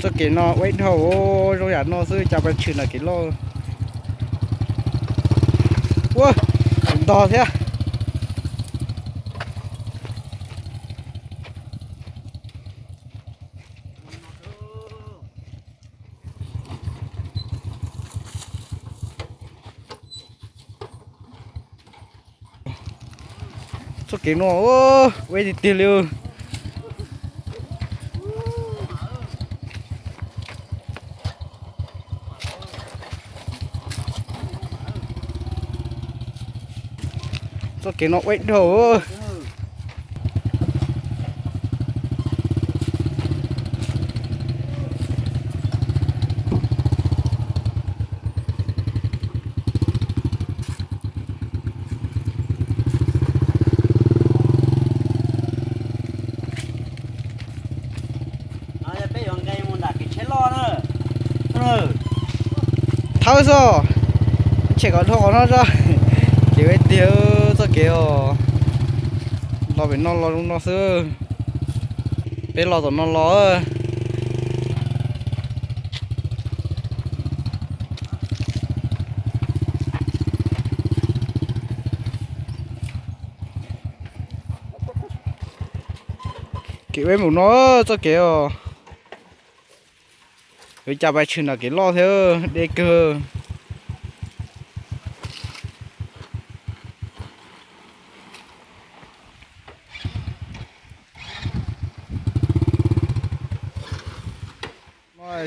Txoj kev no ua ib dhau zoo yam no xwb, cas pais tshwm nram kev loj. Ua, ntog thiab. Txoj kev no ua tiag tiag li. Txoj kev no ua ib dhau. Thawb xwb, tshem kom dhau qhov no tso. Kev ua tiag, txoj kev os. Los pem no los zoo no xwb. Peb los tom no los. Kev ua mus no, txoj kev os. Yuav cas pais tshwm nram kev loj thiab, deb kawg.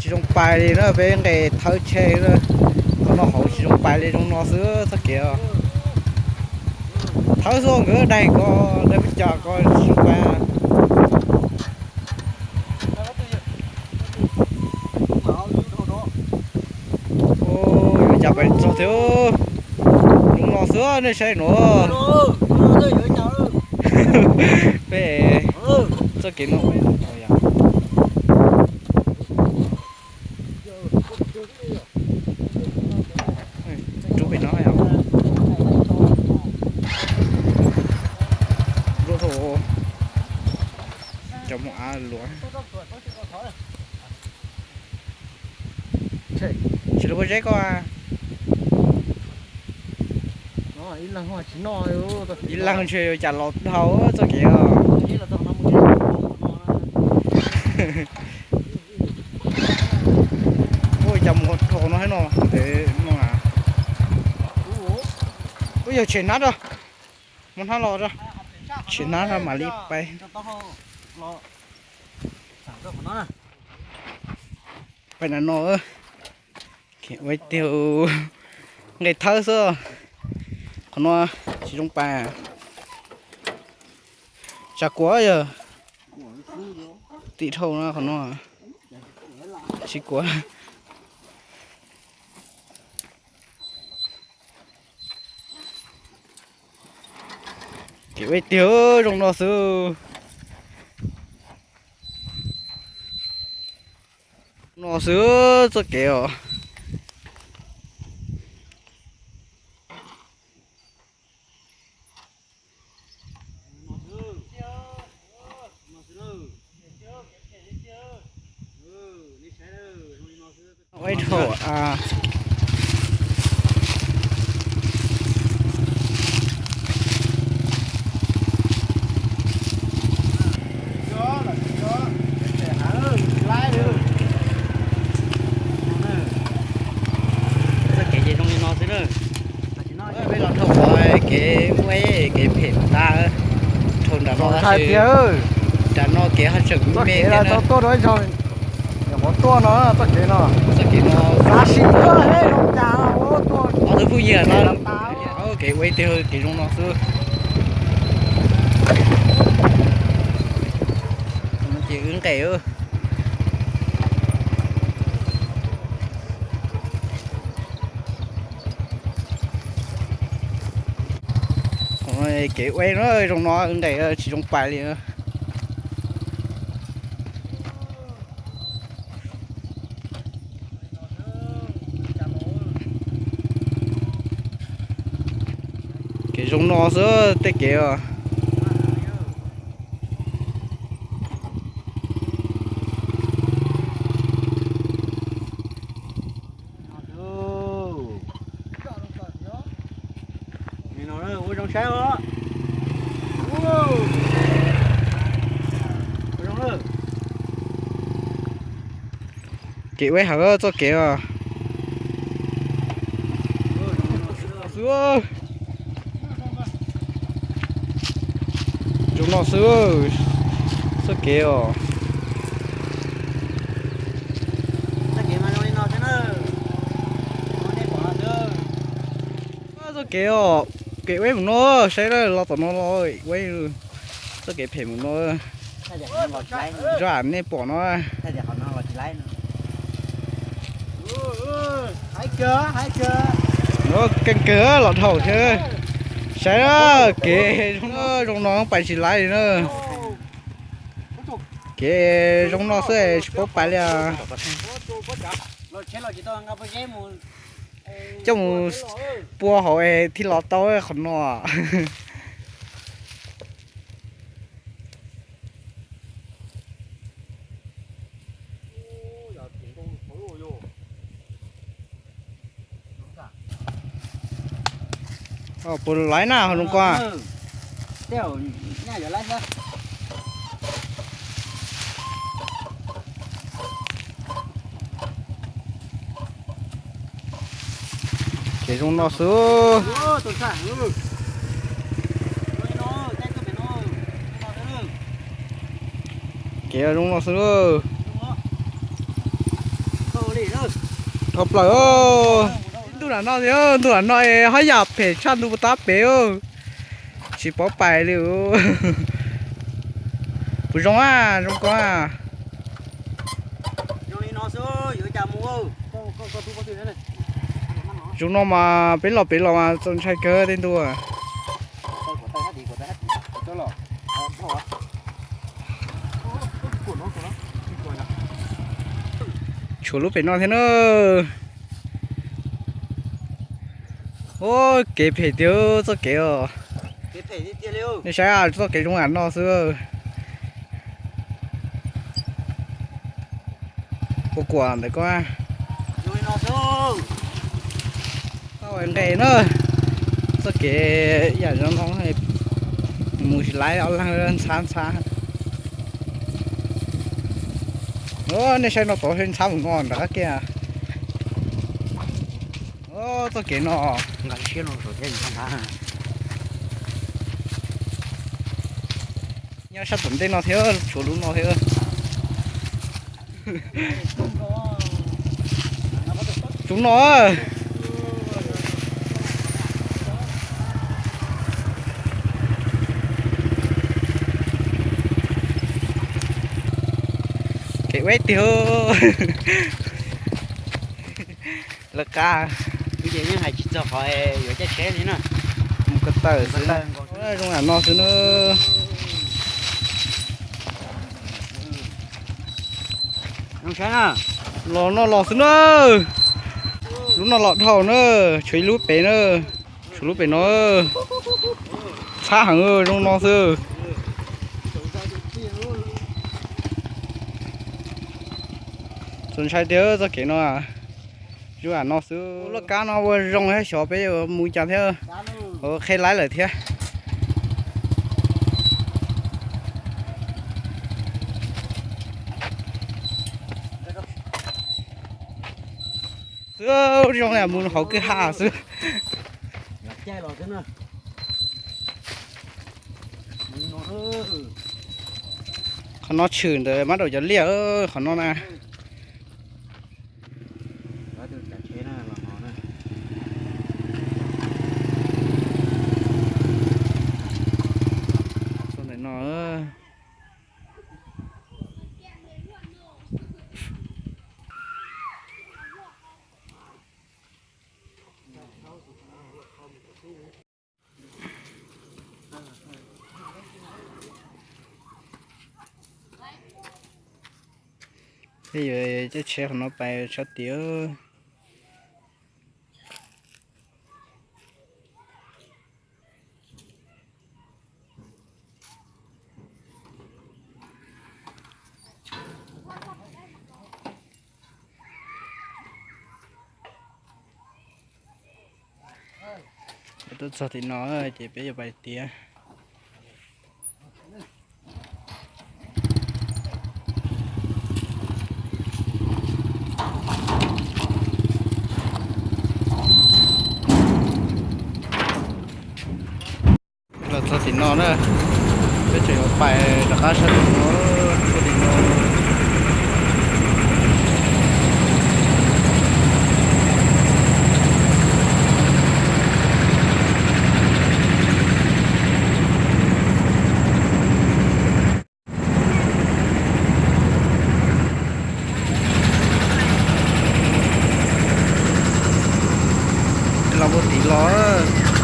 Tsis zoo pais li na, peb nqes thawb tsheb na. Qhov no hauv tsis zoo pais li, zoo no xwb txoj kev. Thawb xwb nkawd daig ko, daig peb cov ko tsis zoo pais. Yuav cas pais txog thiab. Zoo no xwb nej saib no. Peb txoj kev no. Rub pem no. Cov mus av luav. Tsis los ua zeb koj. Ib leeg ntshe yuav cas los dhau txoj kev os. Ua cas mus dhau no thiab no, no. Ua yog tshem hnab rau, muab hnab los rau, tshem hnab rau mam li pais. Pais nram no, ua tiag, nqes thawb xwb. Qhov no tsis zoo pais. Tsam kuav yog tim dhau no, qhov no tsis kuav. Kev ua tiag, zoo no xwb. No xwb txoj kev os. Ua ib dhau, txoj kev ces zoo li no xwb na. Peb los dhau qhov kev ua kev phem tas, dhau nram no, nram no kev ho tseem me me thiab na. Qhov tuaj no, txoj kev no, xav sim tuaj, ob tug phooj ywg no, kev ua tiag kev zoo no xwb. Ces wb nqes. Kev ua no zoo no, wb nqes tsis zoo pais li. Kev zoo no xwb tej kev os. Ua zoo saib os. Kev ua hawv txoj kev os. Xwb. Zoo no xwb, txoj kev os. Txoj kev os, kev ua mus no, saib los tom no los ua, txoj kev phem mus no. Zoo nej pom no. Keej kawg los dhau thiab. Saib kev zoo no pais tsis laib li na. Kev zoo no xwb tsis paub pais li. Coj mus pua hauv es thiaj los tau qhov no. Puas laib na ho zoo ko? Kev zoo no xwb. Kev zoo no xwb. Dhau plaws. Ntuj lam no, ntuj lam no es haj yam phem tshaj ntuj puas tab pem. Tsis paub pais li. Puas zoo a, zoo ko a? Zoo no mas peb los pem los mas txaus ntshai kawg tej ntua. Tshuav lub pem no thiab na. Ua kev phem tiag txoj kev os. Nej saib txoj kev zoo yam no xwb. Ua kuam ntawm ko. Nqes na, txoj kev yam zoo no mus tsis laib, ob leeg ntxhab ntxhab. Nej saib no tod ntxhab mus no nram qab kiag. Txoj kev no nyob sab tom ntej no thiab, tshuav lub no thiab. Tshuav no. Kev ua tiag. Lawv qab, ces yeej hais tsis txog qhov yuav caij tsheb li na. Mus ko taw xwb, zoo yam no xwb na. Los no los xwb na. Lub no los dhau na, tshuav ib lub pem na. Tshuav lub pem no. Txhab heev, zoo no xwb. Txaus ntshai tiag txoj kev no. Zoo yam no xwb, lub kab no ua zoo thiab, xyov peb yuav mus cas thiab. Qheb laib lawm thiab. Xwb, zoo li mus hauv kwj ha xwb. Qhov no tshwm ntawm mab daum cov liaj, qhov no na. Ntawm no. Peb yuav caij tsheb qhov no pais sab tid. Tuaj txog tim no ces peb yuav pais tiav. Los txog tim no na, peb tseem yuav pais rov qab sab tim no, sab tim no. Los mus tim los.